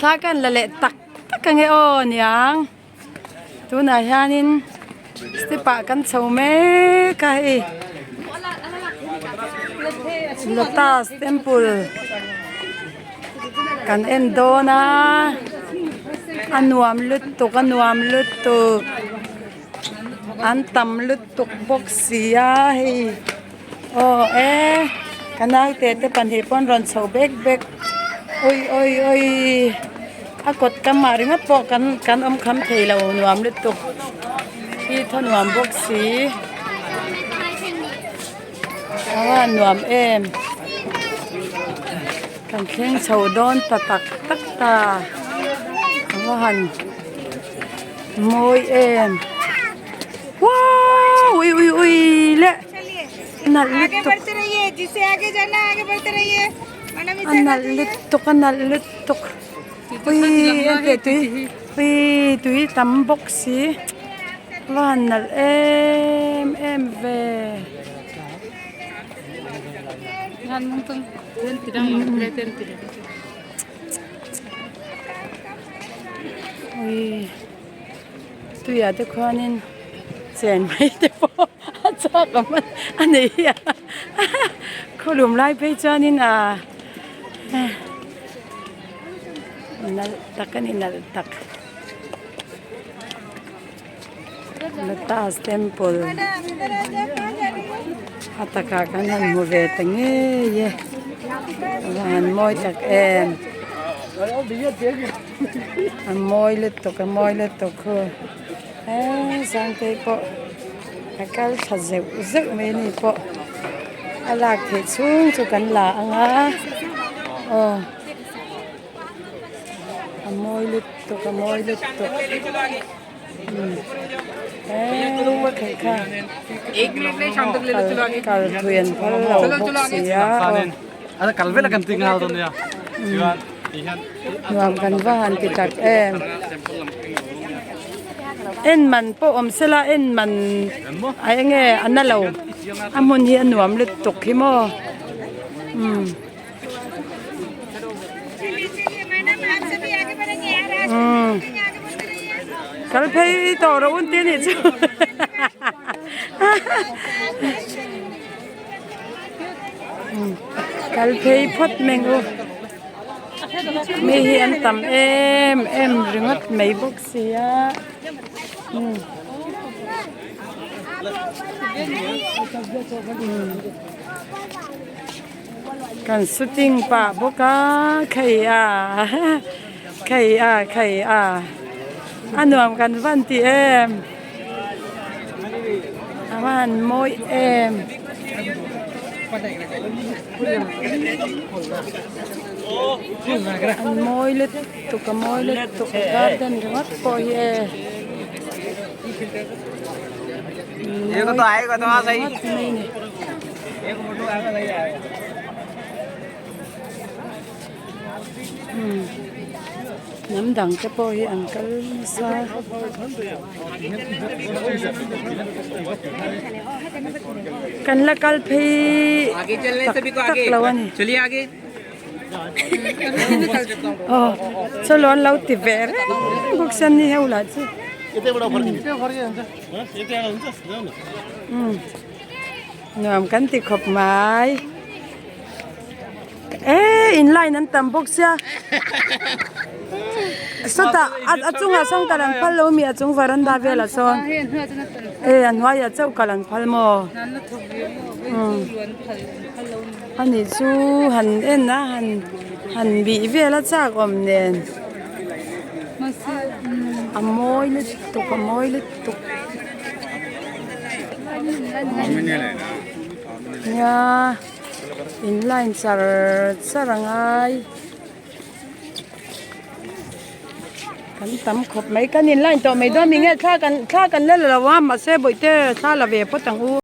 Thla kan la leh tak tak ange aw niang tunah hianin step ah kan chho mek a hei lotus temple kan en dawn a a nuam lutuk a nuam lutuk an tam lutuk bawk si a hei. Aw e ka naute te pahnih pawn rawn chho bek bek ui ui ui a kawt kam ah ringawt pawh kan kan awm kham thei lo nuam lutuk hi thaw nuam bawk si a nuam em kan thleng chho dawn ta tak tak ta a va han mawi em. Wow ui ui ui le nalh lutuk a nalh lutuk a nalh lutuk ui en teh tui ui tui tam bawk si a va han nalh em em ve. Ui. Tuiah te khuanin chen mai te pawh a chak awm a ni hi a khawlum lai phei chuanin ah nalh tak a ni nalh tak lotus temple a takah kan han hmu ve ta ngei e a va han mawi tak em. A mawi lutuk a mawi lutuk khu eee Sangtei pawh a kal tha zeuh zeuh mai a ni pawh a lak theih chhung chu kan la ang a aw a mawi lutuk a mawi lutuk eee theih kha kal kal thui an phal lo bawk si a aw. Nuam kan va han ti tak em en man pawh awm sela en man a enge a na lo a hmun hi a nuam lutuk hi maw umm umm kal phei tawh rawh un te nih chu Kal phei phawt meng u mi hi an tam em em ringawt mai bawk sia umm kan shooting pah bawk a khei a khei a khei a a nuam kan van ti em. A va han mawi em. An mawi lutuk a mawi lutuk garden ringawt pawh hi e. Mawi ringawt mai ni. Hnam dang te pawh hi an kal nasa. Kan la kal phei tak tak lo a ni. Aw chawlh an lo ti ve reng bawk sia ni heu lah chu. Nuam kan ti khawp mai. Eee in line an tam bawk sia sawtah a chungah sawn kal an phal lo mi a chung varanda velah sawn e a hnuaiah chauh kal an phal maw ani chu han en a han han bih vel a chak awm nen a mawi lutuk a mawi lutuk. Nia. In line char char a ngai kan tam khawp mai kan in line tawh mai dawn mi nge thla kan thla kan la lo a mahse bawihte thla la ve phawt ang u.